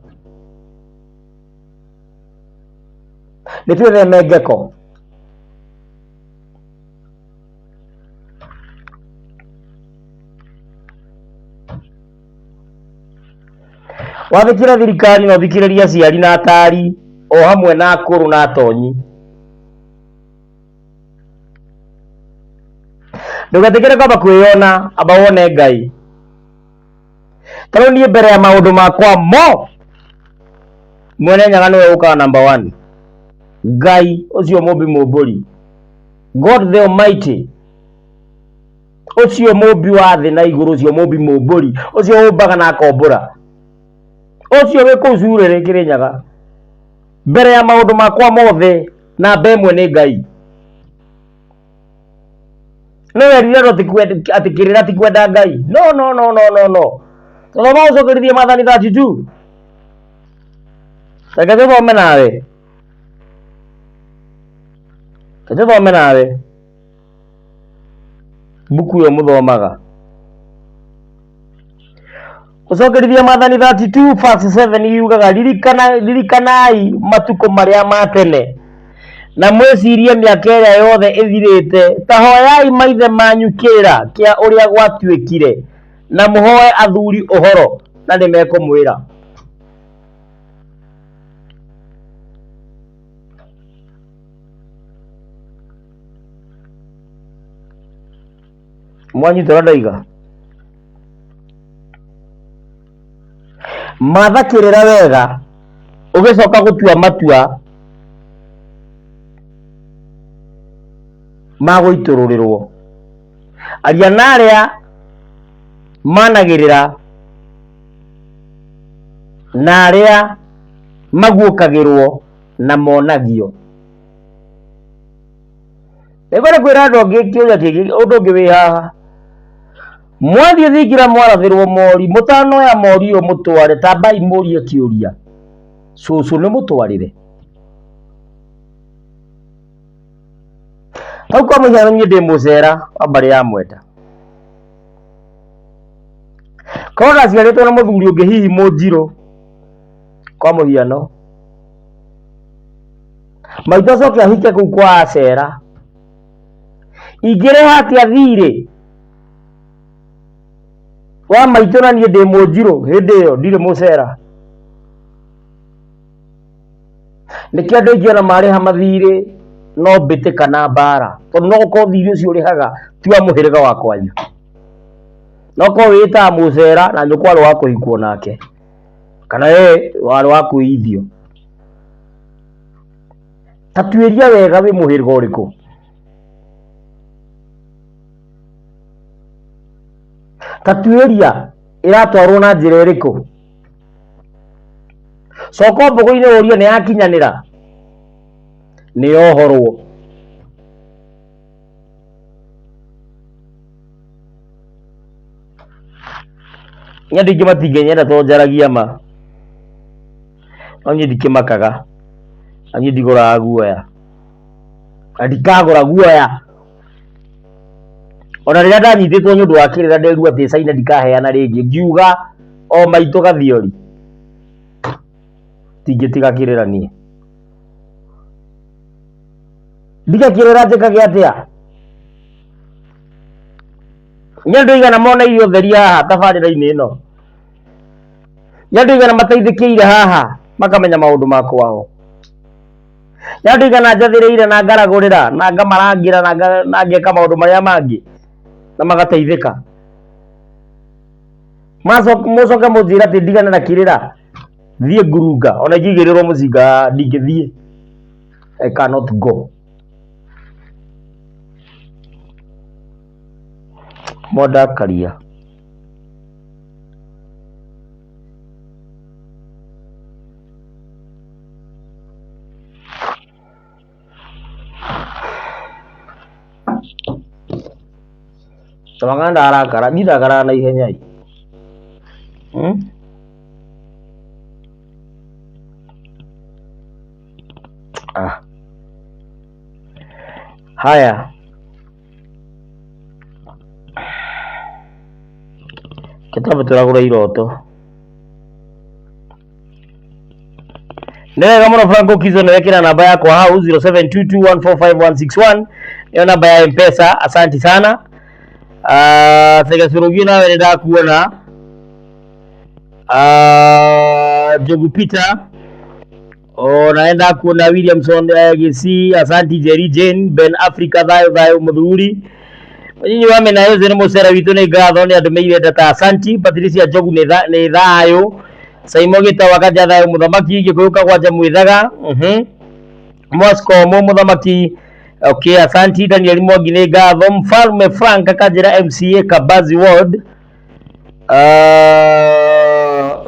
Nĩ twĩtheme ngeko. Wathĩkĩra thirikari na ũthikĩrĩrie aciari na atari o hamwe na akũrũ na atonyi. Ndũgetĩkĩre kwamba kwĩyona, amba wone Ngai. Ta rĩu niĩ mbere ya maũndũ makwa mo Mwene Nyaga nĩwe ũkaga number one. Ngai ũcio mũmbi mũmbũri, God the Almighty, ũcio mũmbi wa thĩ na igũrũ, ũcio mũmbi mũmbũri, ũcio ũmbaga na akombũra, ũcio wĩ kũu curĩrĩ Kĩrĩnyaga, mbere ya maũndũ makwa mothe namba ĩmwe nĩ Ngai. No werire andũ atĩ kĩrĩra ti kwenda Ngai. No, no, no, no, no, no. Thoma ũcokerithie Maathani 32. Reke tũthome nawe. Reke tũthome nawe. Mbuku ĩyo mũthomaga. Gũcokerithia Maathani 32 verse 7 yugaga ririkana ririkanai matukũ marĩa ma tene na mwĩcirie mĩaka ĩrĩa yothe ĩthirĩte ta hoyai maithe manyu kĩrĩra kĩa ũrĩa gwatuĩkire na mũhoe athuri ũhoro na nĩmekũmwĩra. Mwanyita ũrĩa ndoiga? Matha kĩrĩra wega ũgĩcoka gũtua matua ma gũitũrũrĩrwo. Aria na arĩa managĩrĩra na arĩa maguũkagĩrwo na monagio. Nĩngwenda kwĩra andũ angĩ kĩũria kĩngĩ ũndũ ũngĩ wĩ haha. Mwathiĩ thingira mwarathĩrwo mori, mũtanoya mori ũyũ mũtware, tambai mũrie kĩũria, cũcũ nĩ mũtwarĩre? Hau kwa mũhiano niĩ ndĩ mũcera wa mbarĩ ya Mwenda. Korwo ndaciarĩtwo na mũthuri ũngĩ hihi mũnjirũ, kwa mũhiano, maitũ acoke ahike kũu kwa acera, ingĩrĩha atĩa thirĩ wa maitũ na niĩ ndĩ mũnjirũ hĩndĩ ĩyo ndirĩ mũcera? Nĩkĩo andũ aingĩ ona marĩha mathirĩ no mbĩtĩka kana mbara, tondũ no gũkorwo thirĩ ũcio ũrĩhaga ti wa mũhĩrĩga wa kwanyu, no korwo wĩĩtaga mũcera na nyũkwa arĩ wa kũhikwo nake, kana we warĩ wa kwĩithio. Ta tuĩria wega wĩ mũhĩrĩga ũrĩkũ. Ta tuĩria ĩratwarwo na njĩra ĩrĩkũ. Coka mbũgũ-inĩ ũrie nĩ yakinyanĩra, nĩ yohorwo. Niĩ andũ aingĩ matingĩnyenda tondũ njaragia ma, no niĩ ndikĩmakaga, na niĩ ndigũraga guoya, na ndikagũra guoya. Ona rĩrĩa ndanyitĩtwo nĩ ũndũ wa kĩrĩra nderirwo atĩ China ndikaheana rĩngĩ, ngiuga o maitũ gathiori, ndingĩtiga kĩrĩra niĩ. Ndige kĩrĩra njĩkage atĩa? Nĩ andũ aigana moneire ũtheri haha tabarĩra-inĩ ĩno? Nĩ andũ aigana mateithĩkĩire haha makamenya maũndũ ma kwao? Nĩ andũ aigana njathĩrĩire na ngaragũrĩra na ngamarangĩra na ngeka maũndũ marĩa mangĩ na magateithĩka? Mũcoke mũnjĩre atĩ ndigane na kĩrĩra thiĩ ngurunga ona ingĩigĩrĩrwo mũcinga ndingĩthiĩ. I cannot go. Mwandakaria. Tawanga ndarakara, ndirakara na ihenya ĩ. Hmm? Ah. Haya. Kĩtambe tũragũra iroto. Nĩ wega mũno Franco Kizo nĩ wekĩra namba yakwa hau 0722145161 nĩyo namba ya Mpesa. Asanti sana. Uh, Tega Curugi nawe nĩ ndakuona. Njogu Peter ona ndakuona Williamson Gĩcii, Asanti Jerry Jane, Ben Africa, thayũ thayũ mũthuri mũnyinyi wa mĩena yothe nĩ mũcere witũ, nĩ ngatho nĩ andũmĩire ndata. Asanti Patricia Njogu, nĩ thayũ. Saimo Gĩtawa Kanja, thayũ mũthamaki. Gĩkũyũ Kagwanja Mwĩthaga, Moscow mũ mũthamaki, okay, asanti. Daniel Mwangi, nĩ ngatho. Mfalme Frank akanjĩra MCA Kabazi Ward. Ah,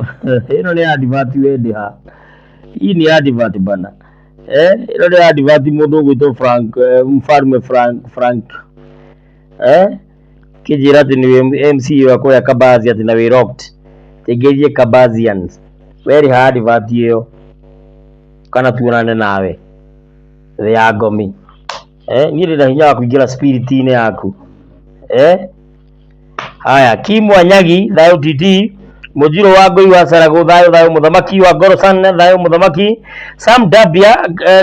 ĩno nĩ advert wende ha, hii ni advert bana. Ĩno nĩ advert, mũndũ ũgwĩtwo Frank, Mfalme Frank, Frank kĩnjĩra atĩ nĩ MCA wa kũrĩa Kabazi, atĩ na wĩ locked tĩngĩthiĩ Kabazians werĩha advert ĩyo kana tuonane nawe thĩ ya ngomi. Niĩ ndĩna hinya wa kũingĩra spirit-inĩ yaku. Haya, Kim Wanyagi, thayũ TT. Mũnjirũ wa Ngũi wa Saragũ, thayũ thayũ mũthamaki wa Ngorosan, thayũ mũthamaki. Sam Dabia,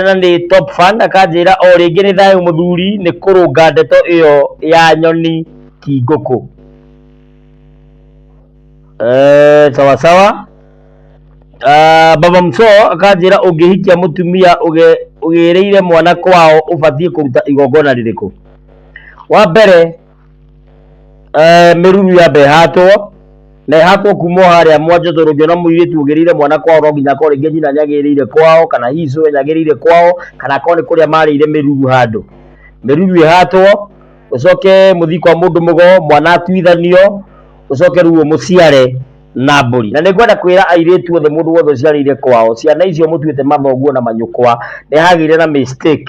na nĩ top fan, akanjĩra o rĩngĩ nĩ thayũ mũthuri, nĩ kũrũnga ndeto ĩyo ya nyoni ti ngũkũ. Sawa sawa. Baba Mso akanjĩra ũngĩhikia mũtumia ũgĩrĩire mwana kwao ũbatiĩ kũruta igongona rĩrĩkũ? Wa mbere, mĩruru yambe ĩhatwo na ĩhatwo kuma o harĩa mwanjo, tondũ ũngĩona mũirĩtu ũgĩrĩire mwana kwao no nginya akorwo rĩngĩ nyina nĩagĩrĩire kwao, kana hihi cũwe nĩagĩrĩire kwao, kana akorwo nĩ kũrĩa marĩire mĩruru handũ. Mĩruru ĩhatwo, ũcoke mũthiĩ kwa mũndũ mũgo, mwana atuithanio, ũcoke rĩu ũmũciare na mbũri. Na nĩngwenda kwĩra airĩtu othe, mũndũ wothe ũciarĩire kwao, ciana icio mũtuĩte mathoguo na manyũkwa, nĩ hagĩire na mistake,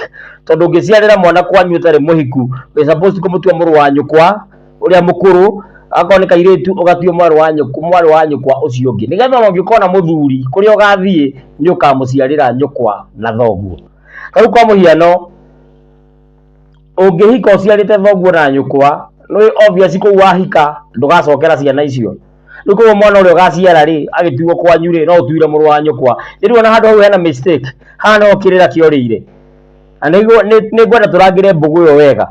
tondũ ũngĩciarĩra mwana kwanyu ũtarĩ mũhiku, wĩ supposed kũmũtua mũrũ wa nyũkwa ũrĩa mũkũrũ, akorwo nĩ kairĩtu ũgatua mwarĩ wa nyũkwa, mwarĩ wa nyũkwa ũcio ũngĩ, nĩgetha ona ũngĩkona mũthuri kũrĩa ũgathiĩ nĩ ũkamũciarĩra nyũkwa na thoguo. Rĩu kwa mũhiano, ũngĩhika ũciarĩte thoguo na nyũkwa, nĩ obvious kũu wahika ndũgacokera ciana icio. Rĩu koguo mwana ũrĩa ũgaciara rĩ, agĩtuo kwanyu rĩ, no ũtuire mũrũ wa nyũkwa. Rĩu ona handũ hau hena mistake, haha no kĩrĩra kĩorĩire. Na nĩngwenda tũrangĩre mbũgũ ĩyo wega.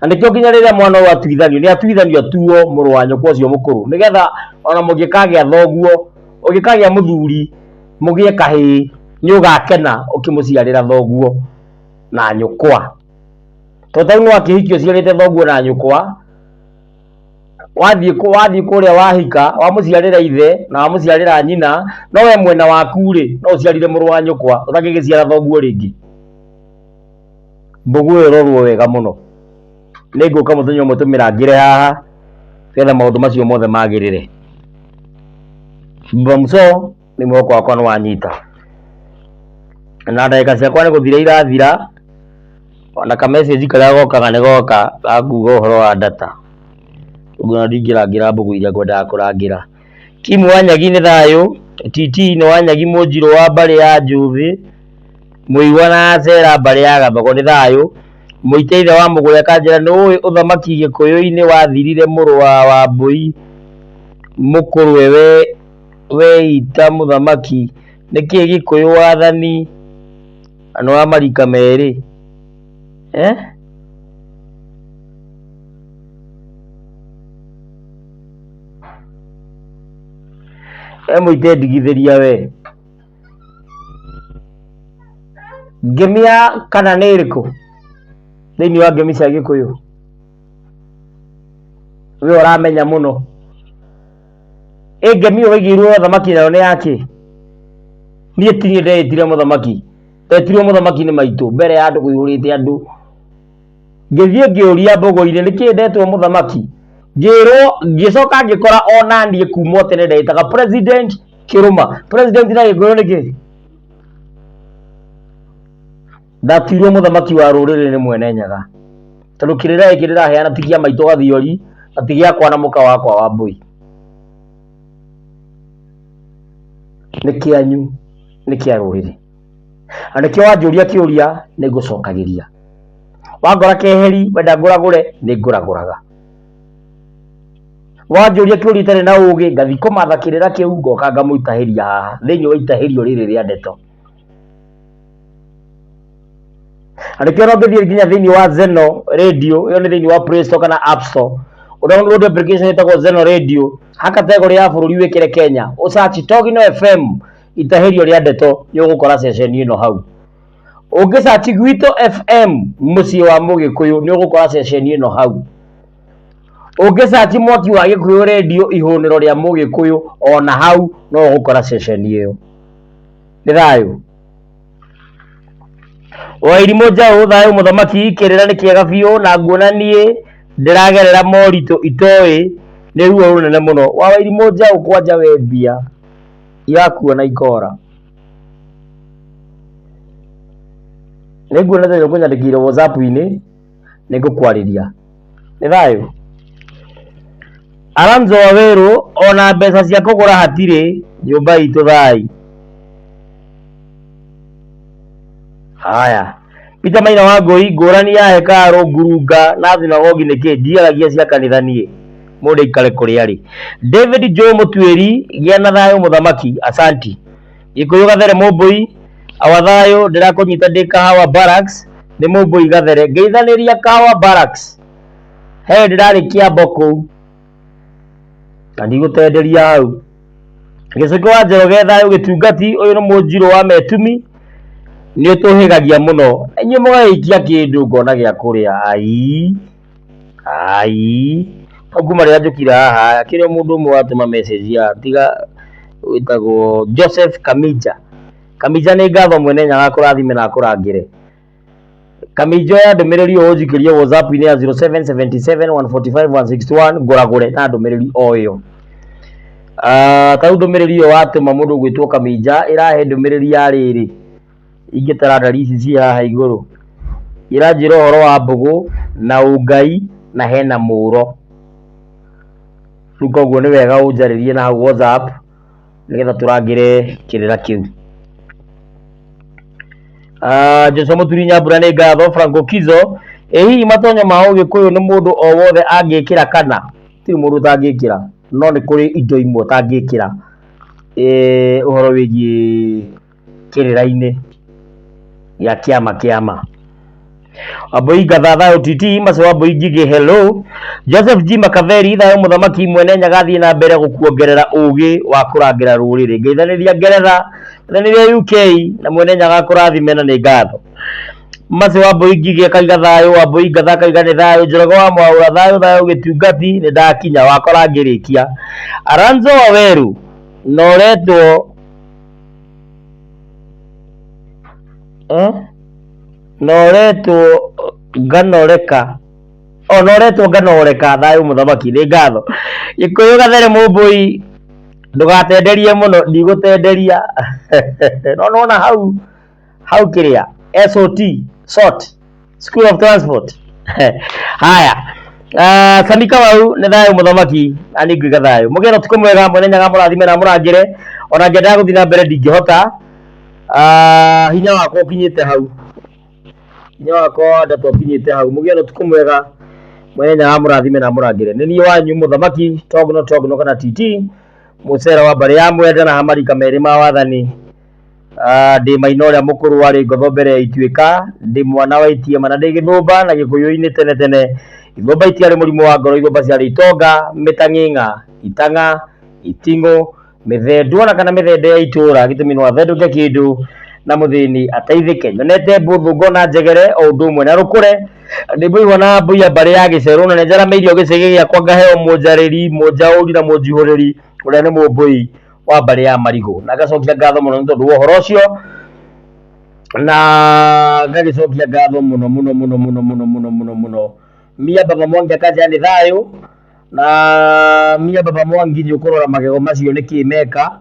Na nĩkĩo nginya rĩrĩa mwana ũyũ atuithanio, nĩ atuithanio atuo mũrũ wa nyũkwa ũcio mũkũrũ, nĩgetha ona mũngĩkagĩa thoguo, ũngĩkagĩa mũthuri, mũgĩe kahĩĩ, nĩ ũgakena ũkĩmũciarĩra thoguo na nyũkwa. Tondũ tarĩu nĩ wakĩhikio ũciarĩte thoguo na nyũkwa, wathiĩ kũrĩa wahika, wamũciarĩra ithe na wamũciarĩra nyina, no we mwena waku rĩ, no ũciarire mũrũ wa nyũkwa, ũtangĩgĩciara thoguo rĩngĩ. Mbũgũ ĩyo ĩrorwo wega mũno. Nĩngũka mũthenya ũmwe tũmĩrangĩre haha, nĩgetha maũndũ macio mothe magĩrĩre. Baba Muso, nĩ mwĩhoko wakwa nĩ wanyita. Na ndagĩka ciakwa nĩ gũthira irathira, ona ka message karĩa gokaga nĩ goka ga kuga ũhoro wa data. Ũguo ona ndingĩrangĩra mbũgũ iria ngwendaga kũrangĩra. Kim Wanyagi nĩ thayũ, TT nĩ Wanyagi Mũnjirũ wa mbarĩ ya Njũthĩ, Mũigua na Acera mbarĩ ya Gathogo nĩ thayũ. Mũite ithe wa Mũgũre akanjĩra nĩ ũĩ ũthamaki Gĩkũyũ-inĩ wathirire mũrũ wa Wambũi mũkũrwe weita mũthamaki, nĩkĩ Gĩkũyũ wathani nĩ wa marika merĩ? We mũite ndigithĩria we. Ngemi ya kana nĩ ĩrĩkũ thĩinĩ wa ngemi cia Gĩkũyũ? We ũramenya mũno. Ĩ ngemi ĩyo waigĩirwo ũthamaki nayo nĩ yakĩ? Niĩ ti niĩ ndeĩtire mũthamaki, ndetirwo mũthamaki nĩ maitũ mbere ya andũ kũihũrĩte andũ. Ngĩthiĩ ngĩũria mbũgũ-inĩ nĩkĩ ndetwo mũthamaki, ngĩrwo, ngĩcoka ngĩkora ona niĩ kuma o tene ndeĩtaga president Kĩrũma. President na Gĩkũyũ nĩ kĩ? Ndatuirwo mũthamaki wa rũrĩrĩ nĩ Mwene Nyaga, tondũ kĩrĩra gĩkĩ ndĩraheana ti kĩa maitũ Gathiori na ti gĩakwa na mũka wakwa Wambũi, nĩ kĩanyu, nĩ kĩa rũrĩrĩ. Na nĩkĩo wanjũria kĩũria nĩ ngũcokagĩria, wangora keheri wenda ngũragũre nĩ ngũragũraga, wanjũria kĩũria itarĩ na ũgĩ ngathiĩ kũmatha kĩrĩra kĩu ngoka ngamũitahĩria haha thĩinĩ wa itahĩrio rĩrĩ rĩa ndeto. Na nĩkĩo no ngĩthiĩ nginya thĩinĩ wa Zeno Radio, ĩyo nĩ thĩinĩ wa Play Store kana App Store, ũdownload application ĩtagwo Zeno Radio, Ha category ya bũrũri wĩkĩre Kenya, ũsearch Togino FM itahĩrio rĩa ndeto, nĩ ũgũkora ceceni ĩno hau. Ũngĩ search Gwitũ FM mũciĩ wa mũgĩkũyũ, nĩ ũgũkora ceceni ĩno hau. Ũngĩ search Mwaki wa Gĩkũyũ Radio ihũnĩro rĩa mũgĩkũyũ, ona hau no ũgũkora ceceni ĩyo. Nĩ thayũ. Wairimũ Njaũ, thayũ mũthamaki, kĩrĩra nĩ kĩega biũ na nguona niĩ ndĩragerera moritũ itoĩ nĩ ruo rũnene mũno. Wa Wairimũ Njaũ kwanja we mbia irakuona ikora. Nĩ nguona ta ũkũnyandĩkĩire WhatsApp-inĩ, nĩ ngũkwarĩria. Nĩ thayũ. Aranzo Wawerũ, ona mbeca cia kũgũra hatirĩ, nyũmba itũ thai. Haya. Peter Maina wa Ngũi, ngũrani ya hekarũ, ngurunga na thunagogi nĩ kĩ? Ndiaragia cia kanitha niĩ. Mũndũ aikare kũrĩa arĩ. David Joe Mũtuĩri, gĩa na thayũ mũthamaki, asanti. Gĩkũyũ Gathere Mũmbũi, awa thayũ, ndĩrakũnyita ndĩ Kahawa Barracks, nĩ Mũmbũi Gathere. Ngeithanĩria Kahawa Barracks. He ndĩrarĩ kĩambo kũu. Na ndigũtenderia hau. Gĩcũkĩ wa Njoroge thayũ gĩtungati, ũyũ nĩ mũnjirũ wa metumi, nĩ ũtũhĩgagia mũno. Inyuĩ mũgagĩikia kĩndũ ngona gĩa kũrĩa. Ai, ai. No kuma rĩrĩa njũkire haha, kĩrĩa mũndũ ũmwe watũma message ya tiga wĩtagwo Joseph Kamija. Kamija nĩ ngatho mwene Nyaga akũrathime na akũrangĩre. Kamija oya ndũmĩrĩri ũyũ ũnjikĩrie WhatsApp-inĩ ya 0777 145 161 ngũragũre na ndũmĩrĩri o ĩyo. Ta rĩu ndũmĩrĩri ĩyo watũma mũndũ ũgwĩtwo Kamija ĩrahe ndũmĩrĩri ya rĩrĩ, ingĩtara ndari ici ciĩ haha igũrũ, ĩranjĩra ũhoro wa mbũgũ na ũngai na hena mũro. Rĩu koguo nĩ wega ũnjarĩrie na hau WhatsApp nĩgetha tũrangĩre kĩrĩra kĩu. Joshua Mũturi Nyambura nĩ ngatho. Franco Kizo, ĩ hihi matonyo ma ũgĩkũyũ nĩ mũndũ o wothe angĩkĩra kana? Tirĩ mũndũ ũtangĩkĩra, no nĩ kũrĩ indo imwe ũtangĩkĩra ũhoro wĩgiĩ kĩrĩra-inĩ gĩa kĩama kĩama. Wambui Ngatha thayũ TT Mace Wambui Ngigĩ hello. Joseph G Makaveri thayũ mũthamaki mwene Nyaga thiĩ na mbere gũkuongerera ũgĩ wa kũrangĩra rũrĩrĩ. Ngeithanĩria Ngeretha, ngeithanĩria UK na mwene Nyaga akũrathime na nĩ ngatho. Mace Wambui Ngigĩ akaiga thayũ, Wambui Ngatha akaiga nĩ thayũ, Njoroge wa Mwaũra thayũ thayũ gĩtungati nĩ ndakinya wakora ngĩrĩkia. Aranzo Waweru noretwo noretwo nganoreka o noretwo nganoreka thayũ mũthamaki nĩ ngatho. Gĩkũyũ Gathere Mũmbũi ndũgatenderie mũno ndigũtenderia no nona hau hau kĩrĩa SOT SOT School of Transport. Haya. Sami Kamau nĩ thayũ mũthamaki na nĩ ngũiga thayũ. Mũgĩe na ũtukũ mwega, mwene Nyaga mũrathime na mũrangĩre. Ona ngĩendaga gũthiĩ na mbere ndingĩhota. Hinya wakwa ũkinyĩte hau. Hinya wakwa wa ndeto ũkinyĩte hau. Mũgĩe na ũtukũ mwega, mwene Nyaga mũrathime na mũrangĩre. Nĩ niĩ wanyu mũthamaki Togno Togno kana TT, mũcera wa mbarĩ ya Mwenda na hamarika merĩ ma wathani. Ndĩ maina ũrĩa mũkũrũ warĩ ngotho mbere ya ituĩka, ndĩ mwana wa itiema na ndĩ gĩthũmba na gĩkũyũ-inĩ tene tene. Ithũmba itiarĩ mũrimũ wa ngoro, ithũmba ciarĩ itonga, mĩtang'ing'a, itang'a, iting'ũ, mĩthendũ ona kana mĩthende ya itũra, gĩtũmi no athendũke kĩndũ na mũthĩni ateithĩke. Nyonete mbũthũ ngona njegere o ũndũ ũmwe na rũkũre, ndĩ mũihwa na mbũi ya mbarĩ ya gĩcerũ na nĩnjaramĩirio gĩcegĩ gĩakwa ngaheo mũnjarĩri, mũnjaũri na mũnjihũrĩri ũrĩa nĩ mũmbũi wa mbarĩ ya marigũ. Na ngacokia ngatho mũno nĩ tondũ wa ũhoro ũcio, na ngagĩcokia ngatho mũno mũno mũno mũno mũno mũno mũno mũno. Mia Baba Mwangi akanjĩra nĩ thayũ, na Mia Baba Mwangi nĩ ũkũrora magego macio nĩkĩ meka.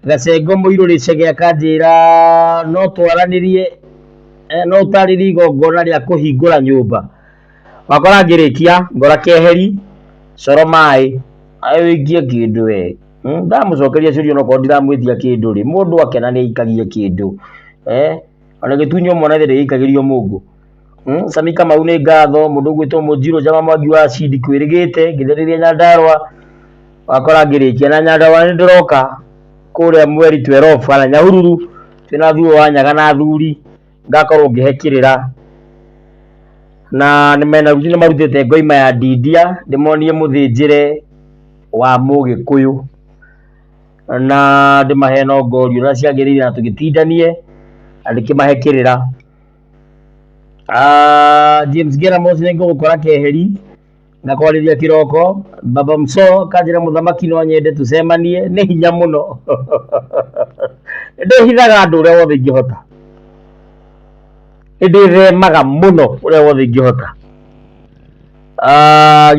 Gacengo Mũirũ Rĩcege akanjĩra no twaranĩrie, no ũtarĩrie igongona rĩa kũhingũra nyũmba. Wakora ngĩrĩkia ngora keheri, coro maĩ, aĩ wĩikie kĩndũ we. Ndamũcokeria ciũria onokorwo ndiramwĩtia kĩndũ rĩ, mũndũ akena nĩ aikagia kĩndũ. Ona gĩtunywo mwana thĩ ndĩgĩikagĩrio mũngũ. Sami Kamau nĩ ngatho, mũndũ ũgwĩtwo Mũnjirũ Njama Mwangi wa Cindi kwĩrĩgĩte, ngĩthĩrĩria Nyandarũa, wakora ngĩrĩkia na Nyandarũa nĩ ndĩroka kũrĩa mweri 12 kana Nyahururu, twĩna thuo wa Nyaga na athuri, ngakorwo ngĩhe kĩrĩra. Na nĩ marutĩte ngoima ya ndindia, ndĩmonie mũthĩnjĩre wa Mũgĩkũyũ na ndĩmahe nongorio ũrĩa ciagĩrĩire na tũgĩtindanie na ndĩkĩmahe kĩrĩra. James Ngeramos nĩ ngũgũkora keheri ngakwarĩria kĩroko. Baba Mso kanjĩra mũthamaki no nyende tũcemanie, nĩ hinya mũno. Ndĩhithaga andũ ũrĩa wothe ingĩhota, nĩndĩthemaga mũno ũrĩa wothe ingĩhota.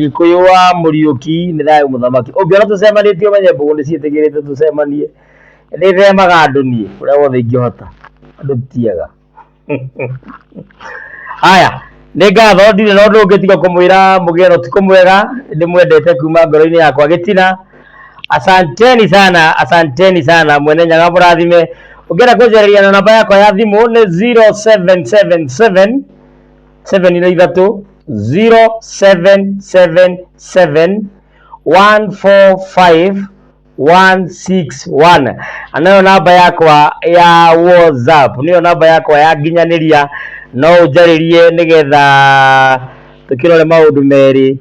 Gĩkũyũ wa Mũriũki nĩ thayũ mũthamaki, ũngĩona tũcemanĩtie ũmenye mbũgũ nĩ ciĩtĩkĩrĩte tũcemanie. Nĩndĩthemaga andũ niĩ ũrĩa wothe ingĩhota, andũ ti ega. Haya, nĩ ngatho, ndirĩ na ũndũ ũngĩ tiga kũmwĩra mũgĩe na ũtukũ mwega, ndĩmwendete kuma ngoro-inĩ yakwa gĩtina. Asanteni sana, asanteni sana, mwene Nyaga mũrathime. Ũngĩenda kũnjarĩria na namba yakwa ya thimũ nĩ 0777 7 na ithatũ 0777 145 161 na nĩyo namba yakwa ya WhatsApp, nĩyo namba yakwa ya nginyanĩria, no ũnjarĩrie nĩgetha tũkĩrore maũndũ merĩ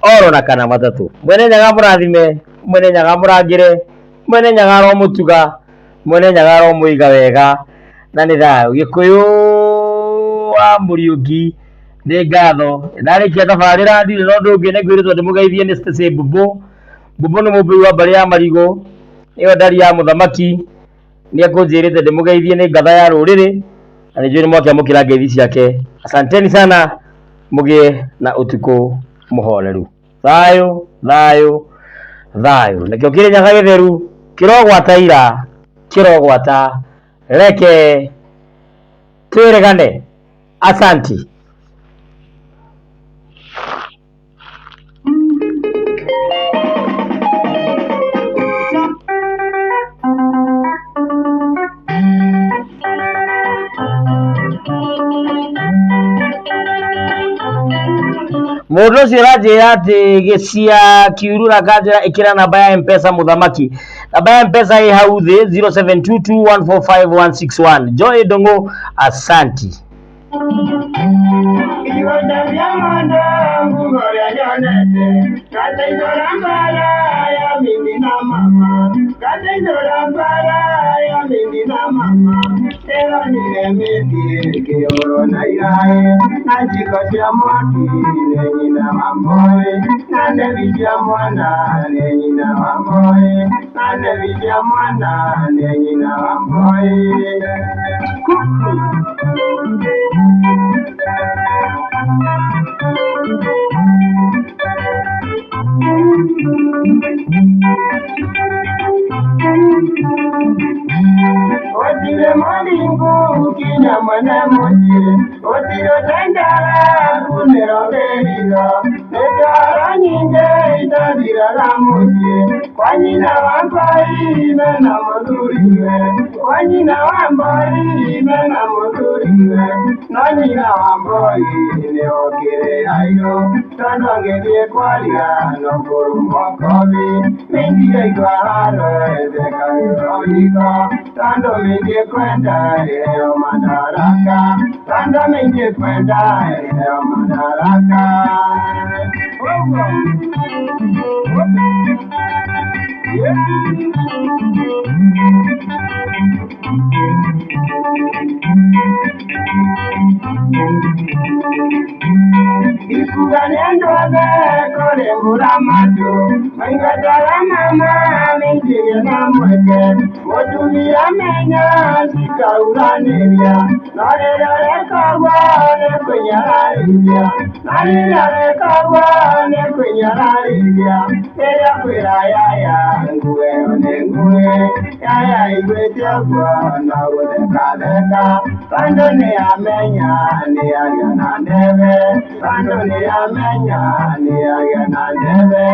oro na kana matatũ. Mwene Nyaga mũrathime, Mwene Nyaga mũrangĩre, Mwene Nyaga aromũtuga, Mwene Nyaga aromũiga wega na nĩ thayũ. Gĩkũyũ wa Mũriũki nĩ ngatho. Ndarĩkia tabarĩra ndirĩ na ũndũ ũngĩ, nĩ ngwĩrĩtwo ndĩmũgeithie nĩ Stacy Mbũmbũ. Mbũmbũ nĩ mũmbũi wa mbarĩ ya Marigũ, nĩyo ndari ya mũthamaki, nĩ ekũnjĩrĩte ndĩmũgeithie nĩ ngatha ya rũrĩrĩ, na nĩ njũĩ nĩ mwakĩamũkĩra ngeithi ciake. Asanteni sana, mũgĩe na ũtukũ mũhoreru. Thayũ, thayũ, thayũ. Nakĩo Kĩrĩnyaga gĩtheru kĩrogwata ira, kĩrogwata reke twĩrĩgane. Asanti. Mũndũ ũcio ũranjĩra atĩ gĩcia kiurura akanjĩra ĩkĩra namba ya Mpesa mũthamaki. Namba ya Mpesa ĩ hau thĩ 0722145161. Joy Ndung'u, asanti. Igonda bya mondo ngugo rĩa nyonete ngateithũra mbara ya mini na mama ngateithũra mbara ya mini na mama ĩronire mĩtĩ ĩkĩhũrwo na iraĩ na njiko cia mwaki nĩ nyina wa mboĩ na ndebi cia mwana nĩ nyina wa mboĩ na ndebi cia mwana nĩ nyina wa mboĩ. Gũtirĩ mũthingu kinya mwene mũciĩ, gũtirĩ ũtendaga kunĩrwo kĩrigo, nĩ ndwara nyingĩ itathiraga mũciĩ, kwa nyina wa Ngai mena mũthuriwe, kwa nyina wa Ngai mena mũthuriwe, no nyina wa Ngai nĩ okĩrĩ airũ, tondũ angĩthiĩ kwaria no kũrumwo kobi, mĩndigaigua haro ethekagĩrwo riko, tondũ mĩndikwenda ĩheo madaraka, tondũ mĩndikwenda ĩheo madaraka. Ũguo. Ikuga nĩ andũ othe kũrĩ mũramatu maingataga mama mĩingĩrie na mweke mũtumia menya cikauranĩria no rĩrĩa ũrekagwo nĩ kwĩnyararithia na rĩrĩa ũrekagwo nĩ kwĩnyararithia rĩrĩa kwĩra yaya nguo ĩyo nĩ nguhĩ yaya iguĩte ũguo no gũthekatheka tondũ nĩ amenya nĩ agĩa na ndebe tondũ nĩ amenya nĩ agĩa na ndebe.